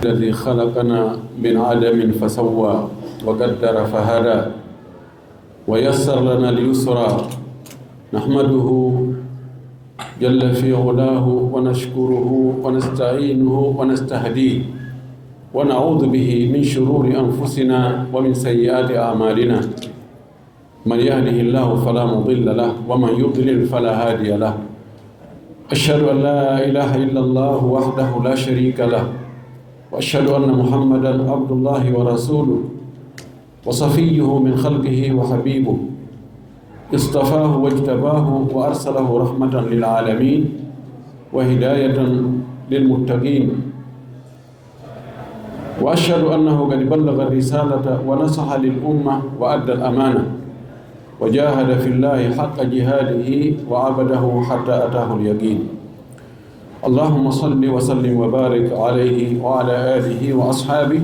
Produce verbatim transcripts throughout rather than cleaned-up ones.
الذي خلقنا من عدم فسوى وقدر فهدى ويسر لنا اليسرى. نحمده جل في علاه ونشكره ونستعينه ونستهديه ونعوذ به من شرور أنفسنا ومن سيئات أعمالنا. من يهده الله فلا مضل له ومن يضلل فلا هادي له. أشهد أن لا إله إلا الله وحده لا شريك له، وأشهد أن محمدا عبد الله ورسوله وصفيه من خلقه وحبيبه، اصطفاه واجتباه وأرسله رحمة للعالمين وهداية للمتقين. وأشهد أنه قد بلغ الرسالة ونصح للأمة وأدى الأمانة وجاهد في الله حق جهاده وعبده حتى أتاه اليقين. اللهم صل وسلم وبارك عليه وعلى آله وأصحابه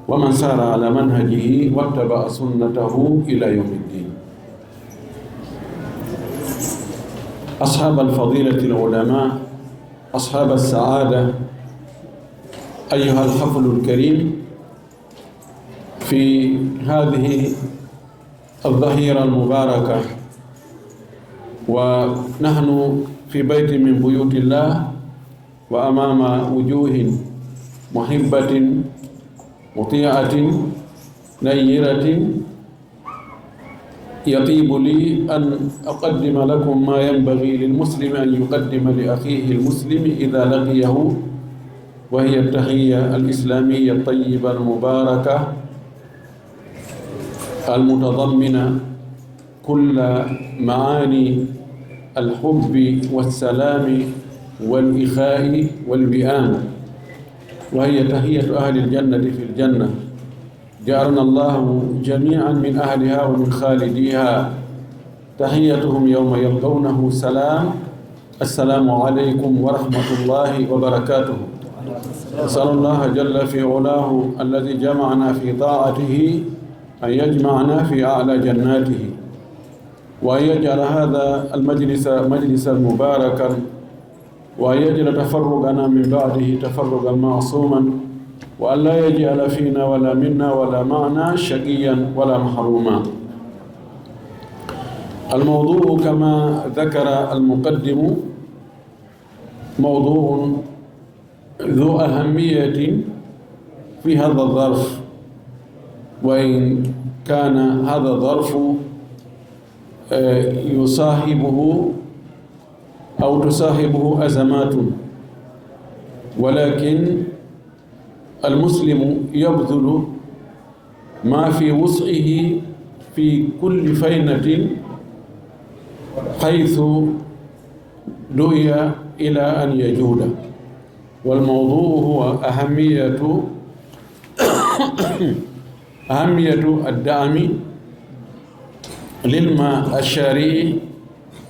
ومن سار على منهجه واتبع سنته إلى يوم الدين. أصحاب الفضيلة العلماء، أصحاب السعادة، أيها الحفل الكريم، في هذه الظهيرة المباركة، ونحن في بيت من بيوت الله، وأمام وجوه محبة مطيعة نيرة، يطيب لي أن أقدم لكم ما ينبغي للمسلم أن يقدم لأخيه المسلم إذا لقيه، وهي التحية الإسلامية الطيبة المباركة المتضمنة كل معاني الحب والسلام والإخاء والوئام، وهي تحية أهل الجنة في الجنة. جعلنا الله جميعا من أهلها ومن خالديها. تحيتهم يوم يلقونه سلام، السلام عليكم ورحمة الله وبركاته. أسأل الله جل في علاه الذي جمعنا في طاعته أن يجمعنا في أعلى جناته، وأن يجعل هذا المجلس مجلسا مباركا، وأن يجعل تفرقنا من بعده تفرقا معصوما، وأن لا يجعل فينا ولا منا ولا معنا شقيا ولا محروما. الموضوع كما ذكر المقدم موضوع ذو أهمية في هذا الظرف، وإن كان هذا الظرف، آه، يصاحبه أو تصاحبه أزمات، ولكن المسلم يبذل ما في وسعه في كل فينة حيث دعي إلى أن يجود. والموضوع هو أهمية، أهمية الدعم للمشاريع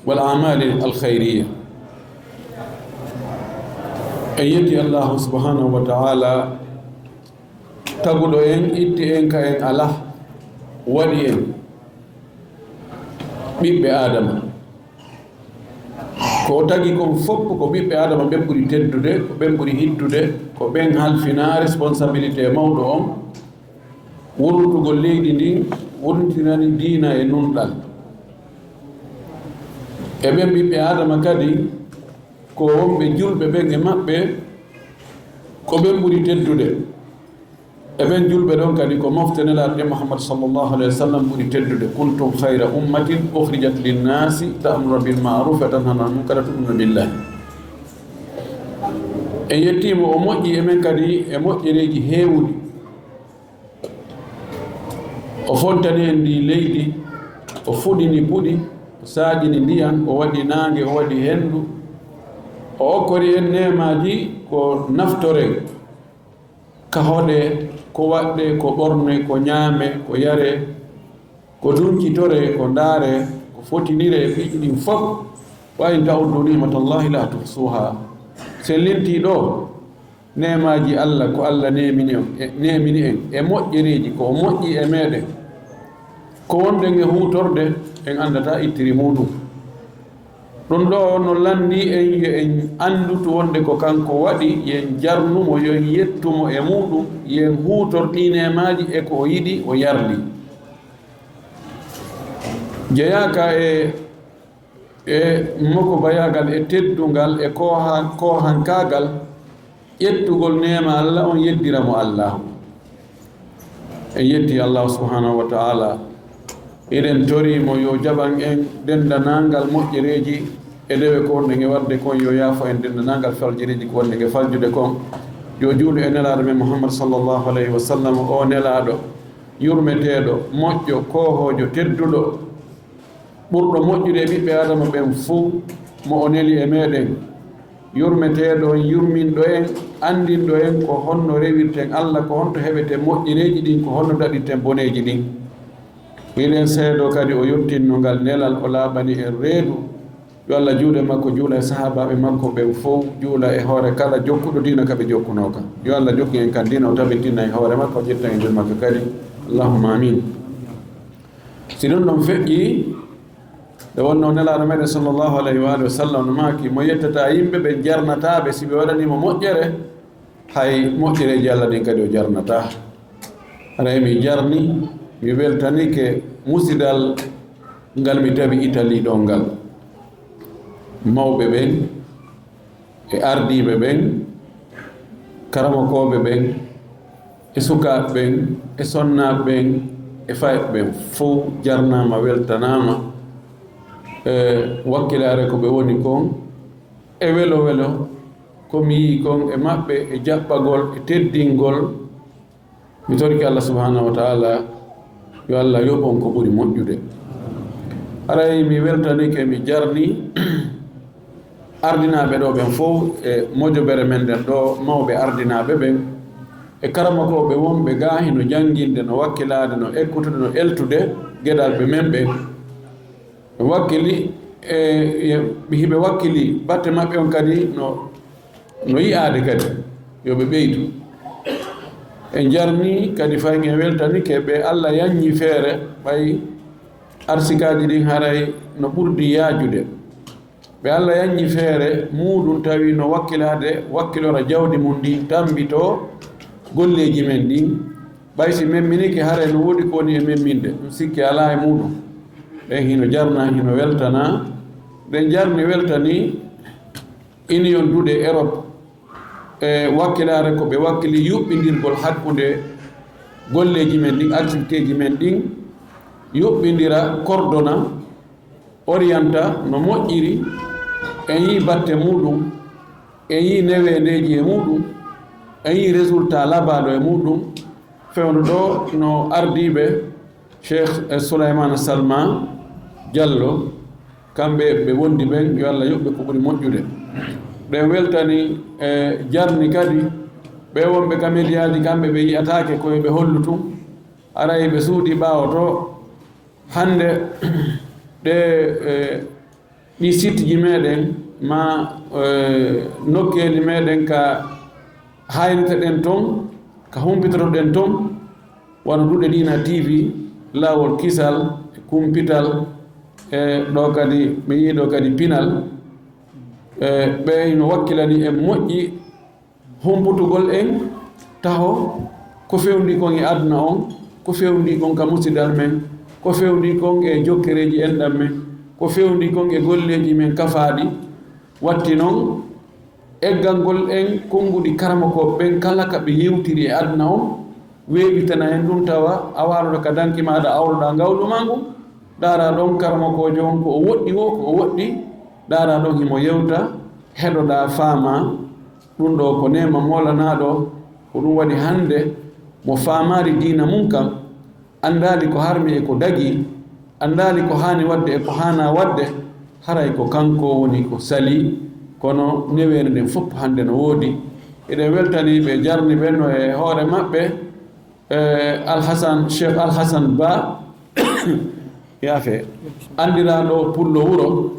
والأعمال الخيرية. En yetti Allahu subhanahu wa ta'ala, taguɗo en, itti en ka en alaa, waɗi en ɓiɓɓe Aadama. Ko o tagi kon fof ko ɓiɓɓe Aadama ɓen ɓuri teddude, ko ɓen ɓuri hittude, ko ɓen halfinaa responsabilité mawɗo on, wurntugol leydi ndin, wurntinani diina e nunɗal. E ɓen ɓiɓɓe Aadama kadi, ko wonɓe julɓe ɓen e maɓɓe, ko ɓen ɓuri teddude. E ɓen julɓe ɗon kadi, ko mofte Nelaaɗo ɗen Muhammad sallallahu alayhi wa sallam ɓuri teddude. "Kuntum khayra ummatin ukhrijat linnasi ta'muruna bil ma'ruf wa tanhawna anil munkar wa tu'minuna billah." En yettiimo, o moƴƴi e men kadi e moƴƴereeji heewuɗi. O fontani en ndi leydi, o fuɗini puɗi, o saaƴini ndiyan, o waɗi naange, o waɗi henndu. O okkori en neemaaji ko naftoren, ka hoɗe, ko waɗɗe, ko ɓorne, ko ñaame, ko yare, ko duncitore, ko ndaare, ko fotinire, piiji ɗin fof. "Wa in ta'uddu ni'matallahi la tuhsuha." Sen lintii ɗoo, neemaaji Allah, ko Allah neemini on, e, neemini en, e moƴƴereeji, ko o moƴƴi e meɗen. Ko wonɗen e huutorde, en anndataa ittiri muuɗum. Ɗum ɗoo no lanndii en yo en anndutu wonde ko kanko waɗi, yo en jarnu mo, yo en yettu mo e muuɗum, yo en huutor ɗii neemaaji e ko o yiɗi, o yarli. Jeyaaka e, e mokobayaagal, e teddungal, e kooha-, koohankaagal, ƴettugol neema Alla on yeddira mo Allaahu. En yetti Allaahu subhaanahu wa ta'aalaa. Eɗen tori mo yo jaɓan en denndaangal moƴƴereeji e dewe ko wonɗen e waɗde kon, yo yaafo en denndaangal faljireeji ko wonɗen e faljude kon. Yo juulu e Nelaaɗo men Muhammad sallallahu alayhi wa sallam, o Nelaaɗo yurmeteeɗo, moƴƴo, koohoojo, tedduɗo. Ɓurɗo moƴƴude e ɓiɓɓe Aadama ɓen fow, mo o neli e meɗen, yurmeteeɗo on, yurminɗo en, anndinɗo en ko honno rewirten Alla, ko honto heɓeten moƴƴereeji ɗin, ko honno daɗirten boneeji ɗin. Hiɗen seedoo kadi o yottinno ngal nelal, o laaɓani en reedu. Yo Alla juule makko, juula e sahaabaaɓe makko ɓen fow, juula e hoore kala jokkuɗo diina ka ɓe jokkunoo ka. Yo Alla jokkin en kan diina, o tabintina e hoore makko, o ƴetta en juul makko kadi. Allahumma amin. Si ɗum ɗon feƴƴi, nde wonnoo Nelaaɗo meɗen sallallahu alayhi wa alihi wa sallam no maaki, mo yettataa yimɓe ɓe jarnataa ɓe si ɓe waɗanii mo moƴƴere, hay moƴƴereeji Alla ɗin kadi o jarnataa. Haray mi jarni, mi weltanike musidal ngal mi tawi Italie ɗoo ngal. Mawɓe ɓen, e ardiiɓe ɓen, karamokooɓe ɓen, e sukaaɓe ɓen, e sonnaaɓe ɓen, e fayɓe ɓen fow jarnaama, weltanaama e wakkilaare ko ɓe woni kon, e welo welo ko mi yi'i kon e maɓɓe, e jaɓɓagol, e teddingol. Mi torike Allah subhanahu wa ta'ala, yo Allah yoɓ on ko ɓuri moƴƴude. Haray mi weltanike, mi jarni ardinaaɓe ɗoo ɓen fow e mojobere men nden ɗoo, mawɓe ardinaaɓe ɓen, e karamokooɓe wonɓe gaa hino jannginde, no wakkilaade, no ekkutude, no eltude geɗalɓe men ɓen. Ɓe wakkili, e, e, hiɓe wakkili batte maɓɓe on kadi no, no yi'aade kadi, yo ɓe ɓeydu. En jarni kadi fay en weltanike ɓe Allah yaññi feere, ɓay arsikaaji ɗin haray no ɓurdi yaajude. Ɓe Allah yaññi feere muuɗum tawi no wakkilaade, wakkilora jawdi mum ndin, tammbitoo golleeji men ɗin. Ɓay si memminike, haray no woodi ko woni e memminde, ɗum sikke alaa e muuɗum. Ɓen hino jarna, hino weltana. Ɓen jarni, weltani Union Duɗe Europe e wakkilaare ko ɓe wakkili yuɓɓindirgol hakkunde golleeji men ɗin, activité ji men ɗin, yuɓɓindira, coordonna, orienta no moƴƴiri, en yii batte muuɗum, en yii neweendeeji e muuɗum, en yii résultat labaaɗo e muuɗum, fewndo ɗoo no ardiiɓe Cheikh, eh, Souleymane Salma Diallo, kamɓe ɓe wondi ɓen, yo Allah yoɓ ɓe ko ɓuri moƴƴude. Ɓen weltani, eh, jarni kadi, ɓe wonɓe ka mediyaaji, kamɓe ɓe yi'ataake ko yo ɓe hollu tun, haray ɓe suuɗii ɓaawo to. Hannde, ɗe, eh, ɗi sitji meɗen, ma, eh, nokkeeli meɗen ka haayniteɗen ton, ka humpitotoɗen ton, wano Duɗe Diina T V, Laawol Kisal, e Kumpital, e ɗoo kadi, mi yii ɗoo kadi Pinal, e ɓe no wakkilani en moƴƴi, humputugol en taho ko fewndi kon e aduna on, ko fewndi kon ka musidal men, ko fewndi kon e jokkereeji enɗan men, ko fewndi kon e golleeji men kafaaɗi. Watti non, eggangol en konnguɗi karamokooɓe ɓen kala ka ɓe yewtiri e aduna on, weeɓitana en ɗum, tawa a waaroto ka danki maaɗa, awroɗaa ngawlu maa ngun, ndaaraa ɗon karamokoojo on ko o woɗɗi woo, ko o woɗɗi, ndaaraa ɗon himo yewta, heɗoɗaa, faamaa. Ɗum ɗoo ko neema moolanaaɗo, ko ɗum waɗi hannde mo faamaali diina mum kan, anndaali ko harmi e ko dagii, anndaali ko haani waɗde e ko haanaa waɗde, haray ko kanko woni ko salii, kono neweende nden fof hannde no woodi. Eɗen weltanii ɓe, jarni ɓe no e hoore maɓɓe, eh, Alhasan, Cheikh Alhasan Ba, yaafe, anndiraaɗo Pullo Wuro,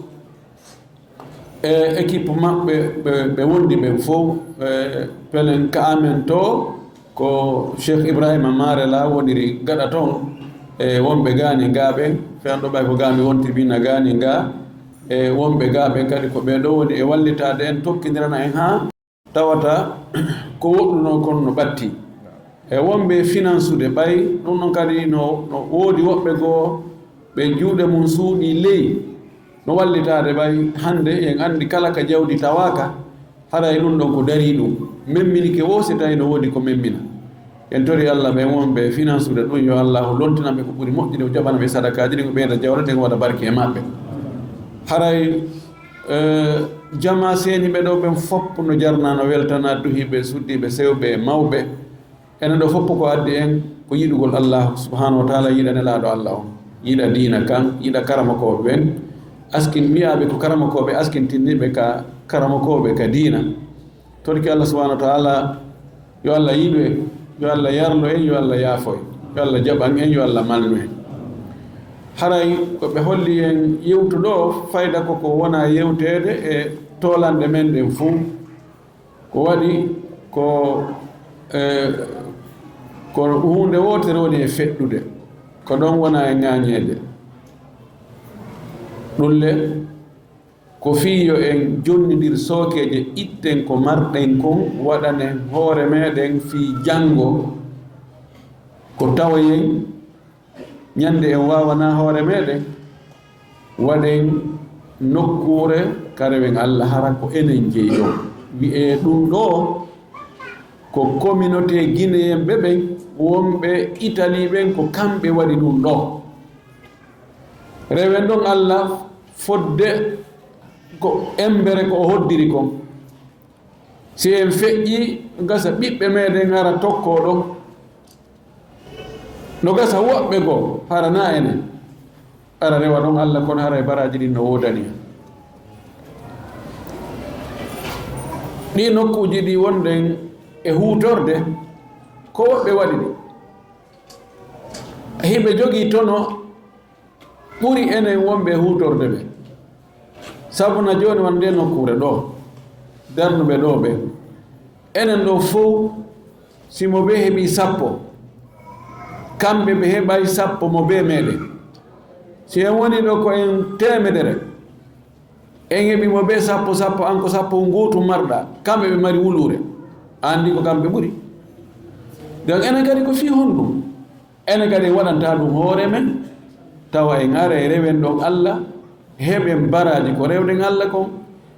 e équipe maɓɓe, ɓe, ɓe wondi ɓen fow, e pelen ka amen to, ko Cheikh Ibrahima Marela woniri gaɗa ton, e wonɓe gaani gaa ɓen, fewndo ɓay ko gaa mi wontiri, bina gaani gaa, E wonɓe gaa ɓen kadi, ko ɓee ɗoo woni e wallitaade en, tokkindirana en haa tawata ko woɗɗunoo kon no ɓattii. E wonɓe finansude ɓay, ɗum ɗon kadi no, no woodi woɓɓe goo ɓe juuɗe mum suuɗii ley, no wallitaade ɓay hannde en anndi kala ka jawdi tawaaka, haray ɗum ɗon ko darii ɗum. Memminike woo si tawi no woodi ko memmina. En tori Allah ɓe wonɓe finansude ɗum, yo Allahu lontinan ɓe ko ɓuri moƴƴude, o jaɓana ɓe sadakaaji ɗin, o ɓeyda jawle ɗen, o waɗa barke e maɓɓe. Haray, eh, jamaa seeniiɓe ɗoo ɓen fof no jarnaa, no weltanaa duhiiɓe, suddiiɓe, sewɓe e mawɓe. Enen ɗoo fof ko addi en ko yiɗugol Allah subhanahu wa taala, yiɗa Nelaaɗo Allah on, yiɗa diina kan, yiɗa karamokooɓe ɓen, askin, wiyaaɓe ko karamokooɓe, askintinniiɓe ka karamokooɓe ka diina. Torki Allah subhanahu wa taala, yo Allah yiɗu en, yo Allah yarno en, yo Allah yaafo en, yo Allah jaɓan en, yo Allah malnu en. Haray ko ɓe holli en yewtu ɗoo, fayda ko ko wona yewteede e toolanɗe men ɗen fuu. Ko waɗi ko, eh, ko huunde wootere woni e feɗɗude, ko ɗon wona e ŋaañeede. Ɗum le, ko fii yo en jonnindir sookeeje, itten ko marɗen kon, waɗanen hoore meɗen fii janngo, ko tawoyen ñande en waawanaa hoore meɗen, waɗen nokkuure ka rewen Allah, hara ko enen jeyi ɗon. Wi'ee ɗum ɗoo ko communauté guinéen ɓe ɓen, wonɓe Italie ɓen, ko kamɓe waɗi ɗum ɗoo. Rewen ɗon Allah fodde ko embere ko o hoddiri kon. Si en feƴƴii, gasa ɓiɓɓe meɗen ara tokkoo ɗon. No gasa woɓɓe goo, hara naa enen. Ara rewa ɗon Allah, kono haray baraaji ɗin no woodani en. Ɗii nokkuuji ɗi wonɗen e huutorde, ko woɓɓe waɗi ɗi. Hiɓe jogii tono ɓuri enen wonɓe e huutorde ɓe. Sabu na jooni won ndee nokkuure ɗoo, darnuɓe ɗoo ɓe. Enen ɗoo fow, si mo bee heɓii sappo, kamɓe ɓe heɓay sappo mo bee meɗen. Si en woni ɗoo ko en teemedere, en heɓi mo bee sappo sappo, an ko sappo ngootu marɗa, kamɓe ɓe mari wuluure. A anndi ko kamɓe ɓuri. Ngam enen kadi ko fii honɗum? Enen kadi en waɗanta ɗum hoore men, tawa en aray rewen ɗon Allah, heɓen baraaji ko rewɗen Allah kon,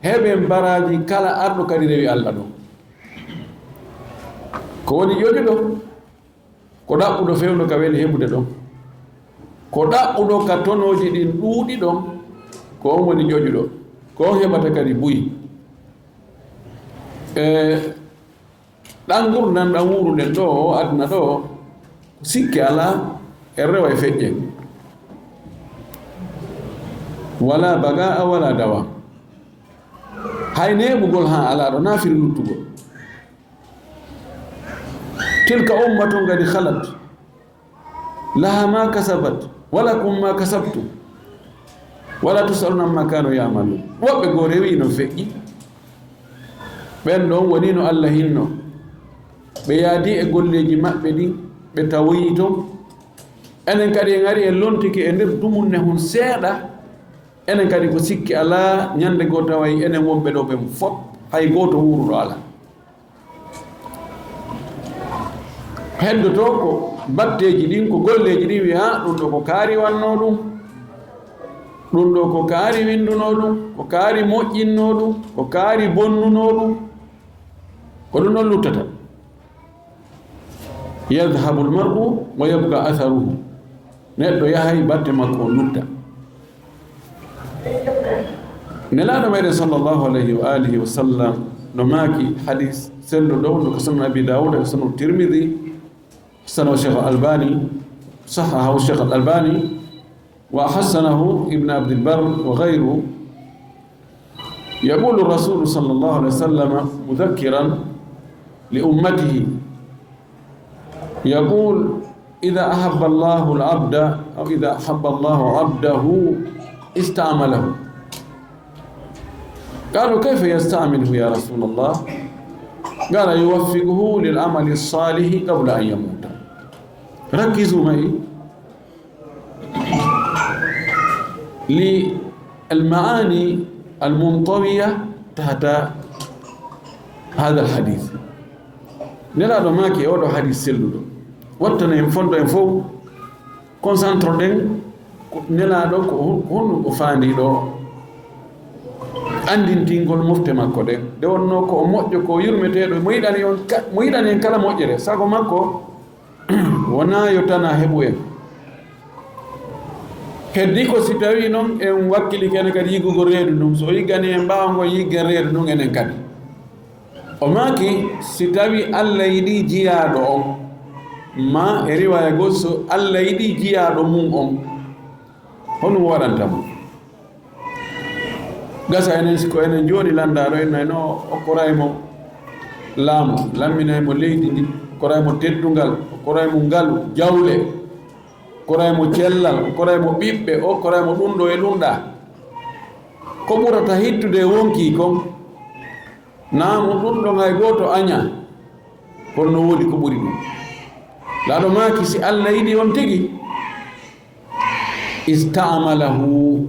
heɓen baraaji kala arɗo kadi rewi Allah ɗon. Ko woni ƴoƴuɗo? Ko ɗaɓɓuɗo fewndo ka weli heɓude ɗon. Ko ɗaɓɓuɗo ka tonooji ɗin ɗuuɗi ɗon, ko on woni ƴoƴuɗo. Ko on heɓata kadi buy. E ɗan ngurndan ɗan wuuruɗen ɗoo, o aduna ɗoo, ko sikke alaa, en rewa e feƴƴen. Wala bagaa, wala dawa. Hay neeɓugol haa alaa ɗoo, naa firi luttugol. Tilka ummatun qad khalat, laha ma kasabat, wa lakum ma kasabtum, wala tus'aluna amma kanu ya'malun. Woɓɓe goo rewii no feƴƴi. Ɓen ɗon wonii no Allah hinno. Ɓe yaadii e golleeji maɓɓe ɗin, ɓe tawoyii ton. Enen kadi en ari en lontike e nder dumunne hun seeɗa. Enen kadi ko sikke alaa, ñande goo taway enen wonɓe ɗoo ɓen fow, hay gooto wuuruɗo alaa. Heddotoo ko batteeji ɗin, ko golleeji ɗin, wi'a, "Haa, ɗum ɗoo ko kaari wannoo ɗum, ɗum ɗoo ko kaari winndunoo ɗum, ko kaari moƴƴinnoo ɗum, ko kaari bonnunoo ɗum." Ko ɗum ɗon luttata. Yadhhabu al-mar'u wa yabqa atharuhu. Neɗɗo yahay, batte makko on lutta. Nelaaɗo meɗen sallallahu alayhi wa alihi wa sallam no maaki hadis selluɗo wonɗo ko Sunan Abi Dawud e Sunan Tirmidhi, sahhahahu Sheikh Al-Albani, sahhahahu Sheikh Al-Albani, وحسنه ابن عبد البر وغيره. يقول الرسول صلى الله عليه وسلم مذكرا لأمته، يقول: "إذا أحب الله العبد، أو إذا أحب الله عبده استعمله." قالوا: "كيف يستعمله يا رسول الله؟" قال: "يوفقه للعمل الصالح قبل أن يموت." ركزوا معي. Li Al-ma'ani al-muntawiya tahta hadha al-hadith. Nelaaɗo maaki e oɗo hadith selluɗo. Wattana en fondo en fow, concentre ɗen, ko Nelaaɗo ko hon-, honno o faandi ɗo anndintingol mofte makko ɗen. Nde wonno ko o moƴƴo, ko o yurmeteeɗo, mo yiɗani on ka-, mo yiɗani en kala moƴƴere. Sago makko wonaa yo tana heɓu en. Heddi ko si tawii non en wakkili kene kadi yiggugol reedu ndun, so o yiggani en ɓaawo ngon yiggen reedu ndun enen kadi. O maaki, si tawii Alla yiɗii jiyaaɗo on, ma e riwaaya goo, so Alla yiɗii jiyaaɗo mun on, honɗum o waɗanta mo? Gasa enen, si ko enen jooni lanndaaɗo, en no okkoray mo laamu, lamminay mo leydi ndi, okkoray mo teddungal, okkoray mo ngalu, jawle, okkoray mo cellal, okkoray mo ɓiɓɓe, okkoray mo ɗum ɗo e ɗum ɗaa. Ko ɓurata hittude e wonkii kon, naamu ɗum ɗon hay gooto añaa, kono no woodi ko ɓuri ɗum. Laaɗo maaki, si Alla yiɗi on tigi, ista'malahu,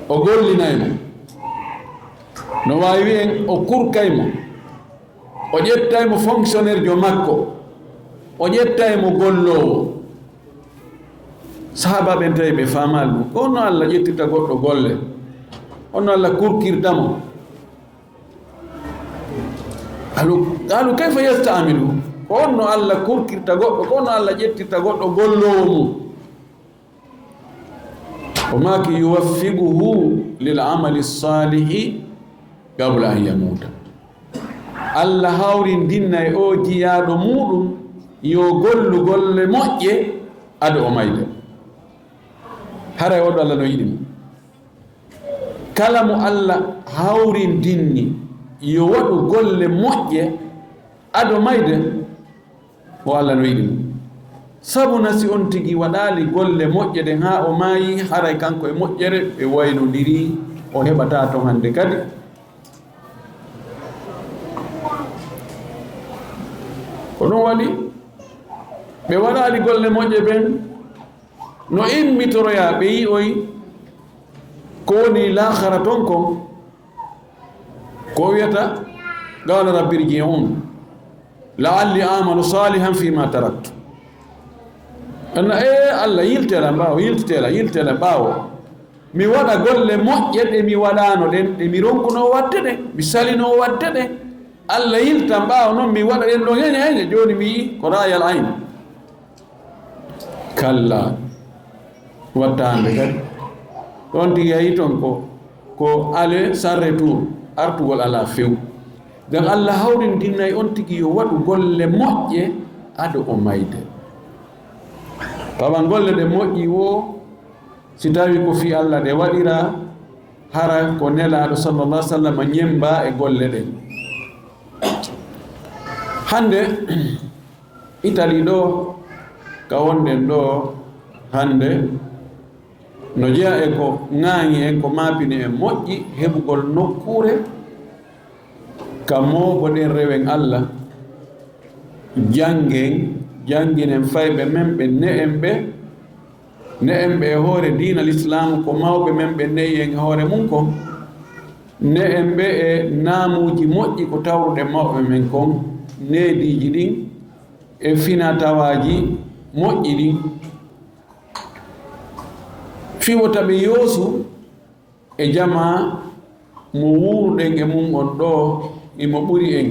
o gollinay mo. No waawi wi'en o kurkay mo, o ƴettay mo fonctionnaire jo makko, o ƴettay mo golloowo. Sahaaba ɓen tawi ɓe faamaali ɗum. Ko honno Alla ƴettirta goɗɗo golle? Honno Alla kurkirta mo? Qaalu, qaalu, kayfa yasta'milu? Ko honno Alla kurkirta goɗɗo? Ko honno Alla ƴettirta goɗɗo golloowo mum? O maaki, yuwaffiquhu lil amali salihi qabla an yamuuta. Alla hawrindinnay o jiyaaɗo muuɗum yo gollu golle moƴƴe ado o mayde. Haray oɗo Alla no yiɗi mo. Kala mo Alla hawrindinni yo waɗu golle moƴƴe ado mayde, o Alla no yiɗi mo. Sabu na si on tigi waɗaali golle moƴƴe ɗen haa o maayi, haray kanko e moƴƴere ɓe waynondirii, o heɓataa ton hande kadi. Ko ɗum waɗi ɓe waɗaali golle moƴƴe ɓen, no immitoroyaa ɓe yi'oyi ko woni laakhara ton kon. Ko o wiyata, qala rabbi irji'un la'alli a'malu salihan fima taraktu. Anna, e Allah, yiltela ɓaawo, yiltela, yiltela ɓaawo. Mi waɗa golle moƴƴe ɗe mi waɗaano ɗen, ɗe mi ronkunoo waɗde ɗen, mi salinoo waɗde ɗen. Allah yiltan ɓaawo non mi waɗa ɗen ɗon heñe heñe, jooni mi yi'i ko ra'yal ayn. Kalla, wattaande kadi. Ɗon tigi a yi'i ton ko, ko aller sans retour, artugol alaa few. Ngam Allah hawrindinnay on tigi yo waɗu golle moƴƴe ado o mayde. Tawa golle ɗe moƴƴi wo, si tawi ko fii Allah ɗe waɗiraa, hara ko Nelaaɗo sallallahu alaihi wasallam ñemmbaa e golle ɗen. Hannde, Itali ɗo, ka wonɗen ɗo hannde, no jeyaa e ko ŋaaŋi en, ko maapini en moƴƴi heɓugol nokkuure ka mooɓoɗen rewen Allah, janngen, jannginen fayɓe men ɓe ne'en ɓe, ne'en ɓe e hoore diina Lislaamu, ko mawɓe men ɓe ne'i en e hoore mum kon, ne'en ɓe e naamuuji moƴƴi ko tawruɗen mawɓe men kon, neediiji ɗin e finatawaaji moƴƴi ɗin. Fii wota ɓe yoosu e jamaa mo wuuruɗen e mum on ɗoo, imo ɓuri en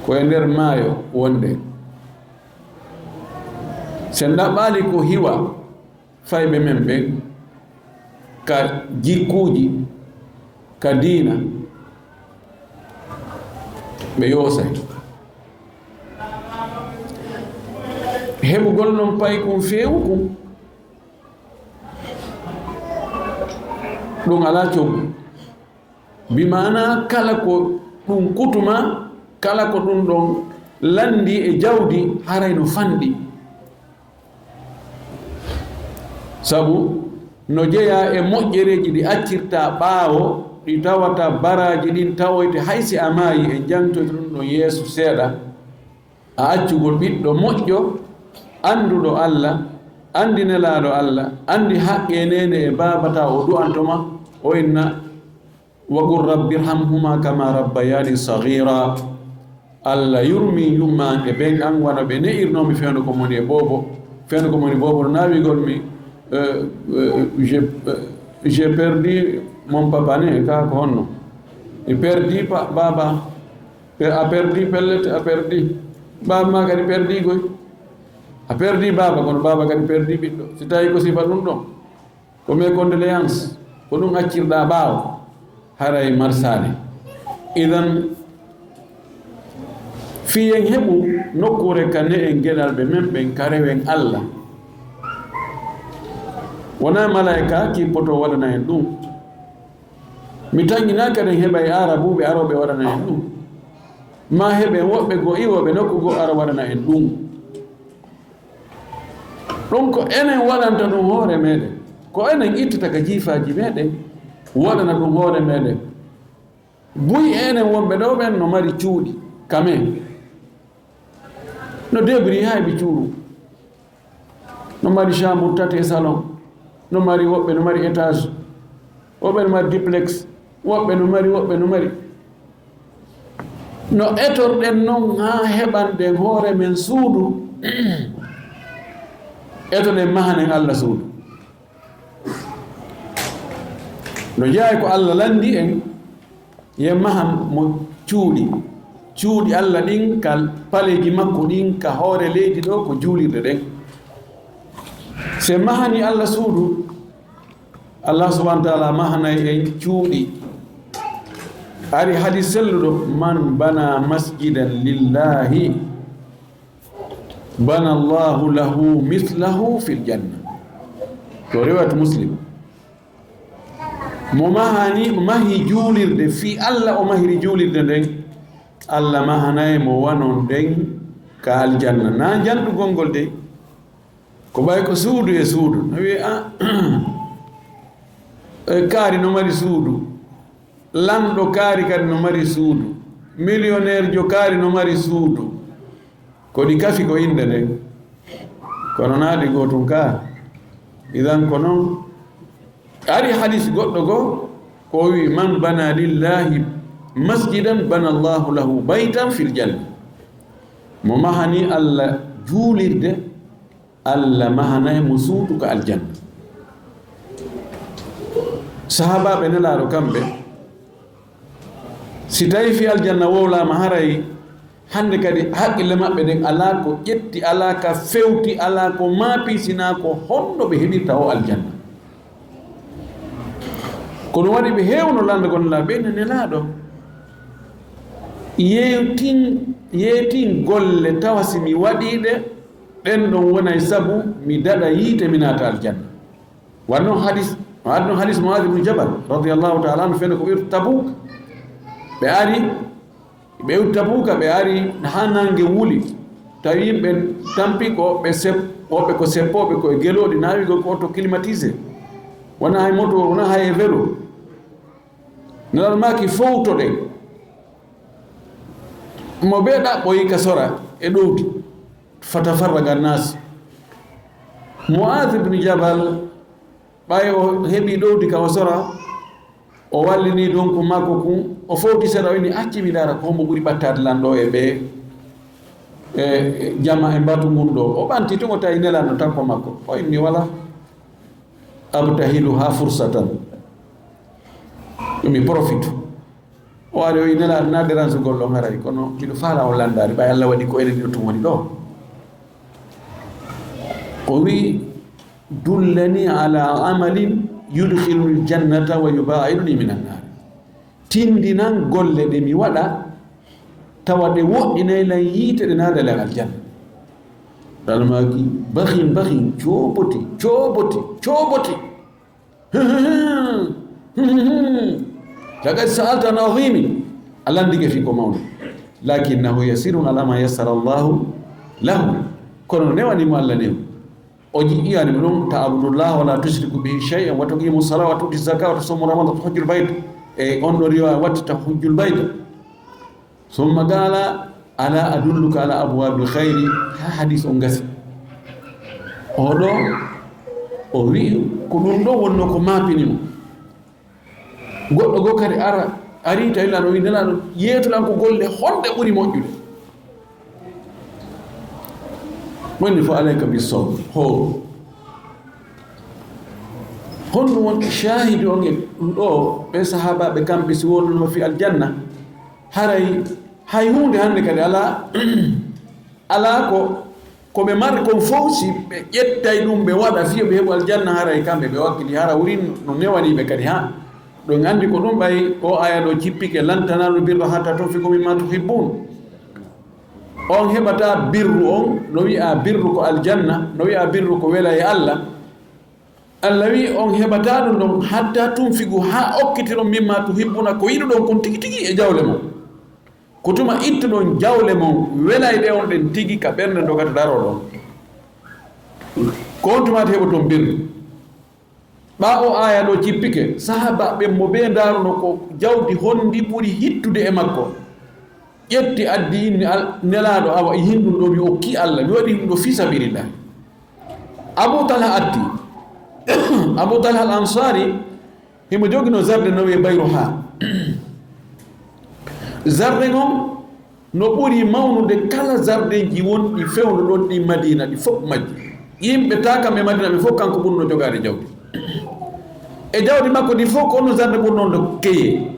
ko e nder maayo wonde. Si en ɗaɓɓaali ko hiwa fayɓe men ɓen ka jikkuuji, ka diina, ɓe yoosay. Heɓugol non paykun feewukun, ɗum alaa coggu. Bi maanaa kala ko ɗum kutuma, kala ko ɗum ɗon lanndi e jawdi, haray no fanɗi. Sabu no jeyaa e moƴƴereeji ɗi accirtaa ɓaawo, ɗi tawata baraaji ɗin tawoyte hay si a maayi, en janngoyto ɗum ɗon yeeso seeɗa. A accugol ɓiɗɗo moƴƴo, annduɗo Allah, Anndi Nelaaɗo Allah, anndi haqqe neene e baaba, ta o du'anto ma, o inna, "Wa qul rabbi irhamhuma kama rabbayani saghira." Allah yurmin yumma an e ben an wano ɓe ne'irnoo mi fewndo ko moni e boobo. Fewndo ko moni boobo no naawigol mi, euh, euh, j'ai, euh, j'ai perdu mon papa ne, ka ko honno? Mi perdi pa-, baaba. Pe-, a perdi pellet, a perdi. Baaba ma kadi perdi goy. A perdi baaba, kono baaba kadi perdi ɓiɗɗo. Si tawi ko sifa ɗum ɗon, ko mes condoléances, ko ɗum accirɗa ɓaawo, haray marsaade. Idan, fii en heɓu nokkuure ka ne'en geɗalɓe men ɓen, ka rewen Allah. Wonaa malaa'ika kippoto waɗana en ɗum. Mi tanƴinaa kadi en heɓay Aarabuuɓe arooɓe waɗana en ɗum. Maa heɓen woɓɓe goo iwooɓe nokku goo ara waɗana en ɗum. Ɗum ko enen waɗanta ɗum hoore meɗen. Ko enen ittata ka jiifaaji meɗen, waɗana ɗum hoore meɗen. Buy enen wonɓe ɗoo ɓen no mari cuuɗi, ka men. No débrouillé haa heɓi cuuɗi. No mari chambre tati e salon. No mari woɓɓe, no mari étage. Woɓɓe no mari duplex. Woɓɓe no mari, woɓɓe no mari. No etorɗen non haa heɓanɗen hoore men suudu, etoɗen mahanen Allah suudu. No jeyaa ko Allah lanndii en, yo en mahan mo cuuɗi. Cuuɗi Allah ɗin ka paleeji makko ɗin ka hoore leydi ɗoo ko juulirɗe ɗen. Si en mahanii Allah suudu, Allah subhanahu wa ta'ala mahanay en cuuɗi. Ari hadiis selluɗo, "Man bana masjidan lillahi, bana Allahu lahu mithlahu fil janna." Ko riwayat Muslim. Mo mahani, mo mahi juulirde, fii Allah o mahiri juulirde nden, Allah mahanay mo wano nden ka aljanna. Na janɗugol ngol dey, ko ɓay ko suudu e suudu. No wi'e, a, e, kaari no mari suudu. Lanɗo kaari kadi no mari suudu. Milioneerjo kaari no mari suudu. Ko ɗi kafi ko innde nden. Kono naa ɗi gootun ka. Idan ko non. Ari hadis goɗɗo goo, ko o wi'i, "Man bana lillahi masjidan bana Allahu lahu baytan fil janna." Mo mahani Allah juulirde, Allah mahanay mo suudu ka aljanna. Sahaabaaɓe Nelaaɗo kamɓe, si tawi fii aljanna wowlaama, haray hannde kadi haqqille maɓɓe ɗen alaa ko ƴetti, alaa ka fewti, alaa ko maapi, sinaa ko honno ɓe heɓirta o aljanna. Ko ɗum waɗi ɓe heewno lanndagol Nelaaɗo, ɓe inna Nelaaɗo, yeewtin, yeewtin golle tawa si mi waɗii ɗe, ɗen ɗon wonay sabu mi daɗa yiite, mi naata aljanna. Waɗi non hadis, waɗi non hadis Mu'aaz ibn Jabal, radiyallahu ta'ala anhu, fene ko wi'etee Tabuk. Ɓe ari, ɓe iwti Tabuka, ɓe ari haa naange wuli. Tawi yimɓe tampi ko ɓe sep-, woɓɓe ko seppooɓe, ko e gelooɗi, naawigol ko auto climatisé. Wonaa hay moto, wonaa hay e vélo. Nelaaɗo maaki, "Fowtoɗen. Mo bee ɗaɓɓoyi ka sora e ɗowdi." Fatafarraga nas. Mu'aaz ibn Jabal, ɓay o heɓi ɗowdi ka o sora, o wallini donku makko kun, o fowti seeɗa, o inni, "Acci mi ndaara ko hombo ɓuri ɓattaade lan ɗoo e ɓee, e, e jama e mbatu ngun ɗoo." O ɓanti tun, o tawi Nelaaɗo takko makko. O inni, "Wala, abtahiluha fursatan." Mi profitu. O ari, o wi'i, "Nelaaɗo, naa dérangegol ɗon haray, kono miɗo faalaa on lanndaade, ɓay Allah waɗi ko enen ɗiɗo tun woni ɗoo." O wi'i, "Dullani ala amalin yudkhiluni ljannata wa yubaa'iduni minan naar." Tinndinan golle ɗe mi waɗa, tawa ɗe woɗɗinay lan yiite, ɗe naada lan aljanna. Nelaaɗo maaki, "Bakhin, bakhin, cooboti, cooboti, cooboti." "Laqad sa'alta an azimin." A lanndike fii ko mawɗo. "Lakinnahu yasirun ala man yassara Allahu lahu." Kono newani mo Allah new. O ji-, iyani mo ɗum, "Ta'budullaha wa la tushriku bihi shay'an, wa tuqimu salata, wa tu'ti zakata, wa tasumu ramadan, wa tahujjul bayt." E on ɗo riwaya watti tahujjul bayt. Summa qaala, "Ala adulluka ala abwaabil khayri?" Haa hadis on gasi. Oɗo, o wi'i ko ɗum ɗo wonno ko maapini mo. Goɗɗo goo kadi ara, ari tawi Nelaaɗo wi, Nelaaɗo, yeetulan ko golle honɗe ɓuri moƴƴude. Woni fo alayka bi sawm, hooru. Honɗum woni shahidi on e ɗum ɗo, ɓe sahaabaaɓe kamɓe si wonno fi aljanna, haray hay huunde hannde kadi alaa, alaa ko, ko ɓe mari kon fof si ɓe ƴettay ɗum ɓe waɗa fiyo ɓe heɓu aljanna, haray kamɓe ɓe wakkili, hara wurin no newani ɓe kadi ha. Ɗon anndi ko ɗum ɓay o aya ɗo cippike, "Lan tanaalul birra hatta tunfiqu mimma tuhibbun." On heɓata birru on, no wi'a birru ko aljanna, no wi'a birru ko wela e Allah. Allah wi'i on heɓata ɗum ɗon hatta tunfiqu, ha okkitiron mimma tuhibbuna, ko yiɗuɗon kon tigi tigi e jawle mon. Ko tuma ittuɗon jawle mon welayɗe on ɗen tigi ka ɓernde dogata daro ɗon. Ko on tumaati heɓoton birru. Ɓaa o aya ɗo cippike, sahaaba ɓen mo ɓe ndaaruno ko jawdi honndi ɓuri hittude e makko. Ƴetti addi inni al-, Nelaaɗo, awa, e hinɗum ɗo mi okki Allah, mi waɗi ɗum ɗo fi sabilillah. Abu Talha atti. Abu Talha al Ansari, himo jogino zarde no wi'e Bayruha. Zarde ngon no ɓuri mawnude kala zardeji wonɗi fewndo ɗon ɗi Madina, ɗi fof majji. Yimɓe ta kam e Madina ɓe fof kanko ɓurno jogaade jawdi. E jawdi makko ndi fof ko ono zarde ɓurno ndo keye.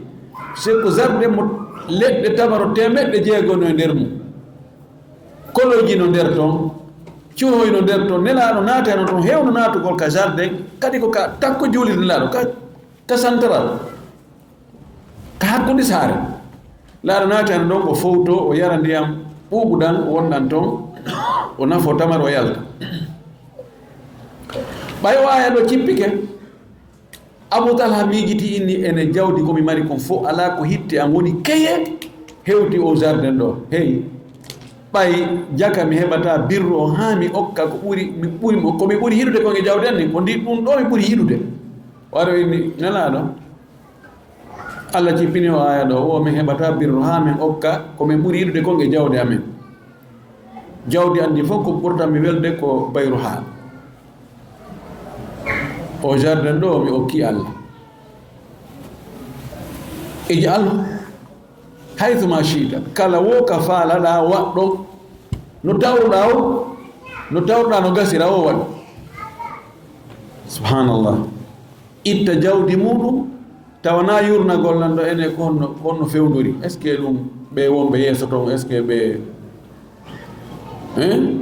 Se ko zarde mo leɗɗe tabaro teemeɗɗe jeego no e nder mum. Koloji no nder ton, cuhoy no nder ton, Nelaaɗo naatay no ton, hewno naatugol ka jardin, kadi ko ka takko juulirde Nelaaɗo, ka, ka santaral, ka hakkunde saare. Nelaaɗo naatay no ɗon, o fowto, o yara ndiyam ɓuuɓuɗan, o wonɗan ton, o nafo tamar, o yalta. Ɓay o aya ɗo cippike, Abu Talha miijiti inni, ene jawdi ko mi mari kon fof, alaa ko hitte am woni keye hewti o jardin ɗo. Hey, ɓay jaka mi heɓata birru o haa mi okka ko ɓuri, mi ɓuri mo, ko mi ɓuri yiɗude kon e jawdi an ni, ko ndi ɗum ɗo mi ɓuri yiɗude. Waro inni, Nelaaɗo, Allah cippini o aya ɗo, o mi heɓata birru haa min okka ko min ɓuri yiɗude kon e jawdi amen. Jawdi an ndi fof ko ɓurta mi welde ko Bayruha. O jardin ɗo mi okki Allah. Ij'al haythuma shi'ta. Kala wo ka faalaɗa waɗɗo. No tawruɗa o, no tawruɗa no gasira o waɗi. Subhanallah. Itta jawdi muɗum, tawa na yurnagol nan ɗo ene ko honno, ko honno fewndori. Est-ce que ɗum ɓe wonɓe yeeso ton, est-ce que ɓe, hein?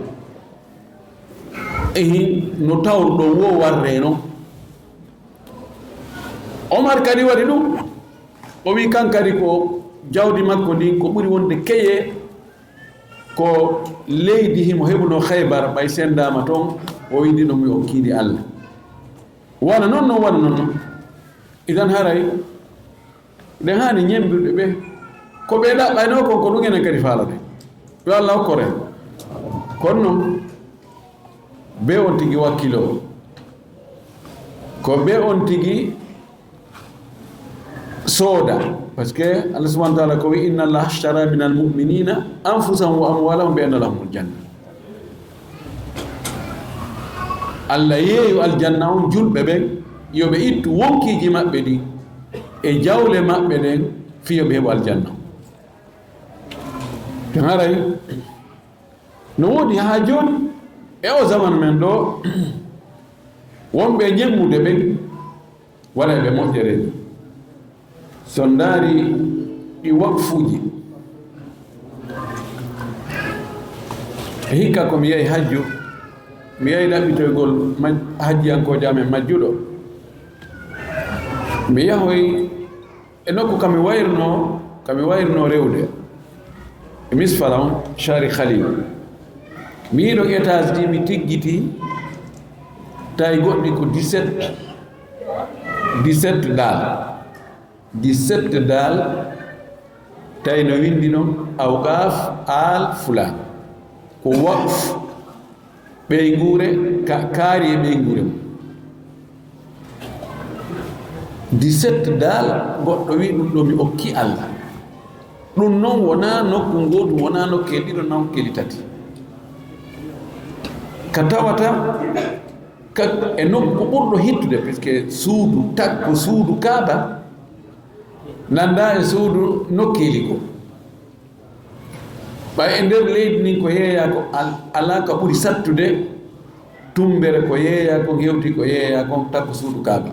Ehin, no tawruɗon wo warre non. Omar kadi waɗi ɗum. O wi kan kadi ko jawdi makko ndin ko ɓuri wonde keye ko leydi himo heɓuno Khaybar, ɓay sendaama ton, o wi ndi ɗon mi okkii ndi Allah. Wano non, non, wano non, non. Idan haray, ɗen haani ñembirde ɓe. Ko ɓe ɗaɓɓayno kon, ko ɗum enen kadi faalata. Yo Allah hokkore. Kono non, be on tigi wakkilo. Ko be on tigi sooda. Parce que Allah subhanahu wa ta'ala ko wi, "Inna Allah ashtara minal mu'minina anfusahum wa amwalahum bi anna lahumul janna." Allah yeeyu aljanna on julɓe ɓen, yo ɓe ittu wonkiiji maɓɓe ɗin e jawle maɓɓe ɗen, fii yo ɓe heɓu aljanna. Te haray, no woodi haa jooni, e o zaman men ɗo, wonɓe ñemmude ɓen, waɗa ɓe moƴƴereeji. So ndaari ɗi waqfuuji, e hikka ko mi yahi hajju, mi yahi ɗaɓɓitoygol maj-, hajjiyankoojo amen majjuɗo. Mi yahoy e nokku ka mi wayrno, ka mi wayrno rewde. E Misfala on, Shari Khalil. Mi yiɗo étage ɗi mi tiggiti, tawi goɗɗi ko dix-sept, dix-sept daal. Dix-sept daal, tawi no winndi non Awqaf Al Fulan. Ko waqf ɓeynguure, ka-, kaari e ɓeynguure mum. Dix-sept daal, goɗɗo wi ɗum ɗo mi okki Allah. Ɗum non wonaa nokku ngootu, wonaa nokkeeli ɗiɗo, nokkeeli tati. Ka tawata ka e nokku ɓurɗo hittude, puisque suudu takko, suudu Kaaba, nanda e suudu nokkeeli goo. Ɓay e nder leydi ndin ko yeeyaa ko al-, alaa ka ɓuri sattude tumbere ko yeeyaa kon, hewti ko yeeyaa kon takko suudu Kaaba.